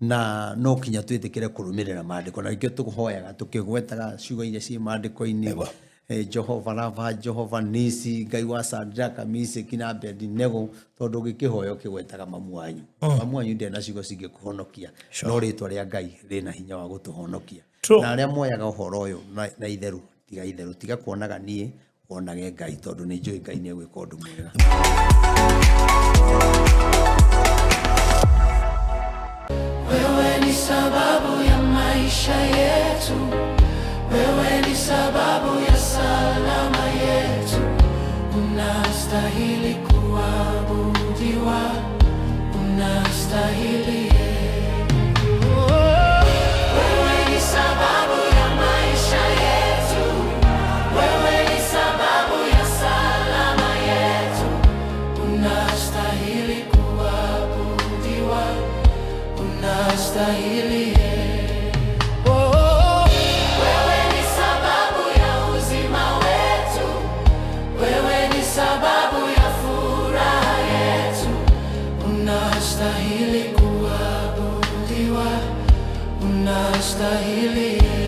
Na no kinya twĩtĩkĩre kũrũmĩrĩra maandĩko, na nĩkĩo tũhoyaga tũkĩgwetaga ciugo iria ciĩ maandĩko-inĩ. Ewa. Jehova Rava, Jehova Nisi, Ngai wa Sadraka, Miseki na Abednego, tondũ ũgĩkĩhoya ũkĩgwetaga mamu wanyu. Mamu wanyu ndena ciugo cingĩkũhonokia, no rĩtwa rĩa Ngai rĩna hinya wa gũtũhonokia. True. Na arĩa moyaga ũhoro ũyũ na itherũ, tiga itherũ, tiga kuonaga niĩ, wonage Ngai, tondũ nĩ njũĩ Ngai nĩ egwĩka ũndũ mwega. Wewe ni sababu ya maisha yetu, wewe ni sababu ya salama yetu. Unastahili kuabudiwa, unastahili. Wewe ni sababu ya maisha yetu, wewe ni sababu ya salama yetu. Unastahili kuabudiwa, unastahili. Oh, wewe ni sababu ya uzima wetu, wewe ni sababu ya furaha yetu. Unastahili kuabudiwa, unastahili.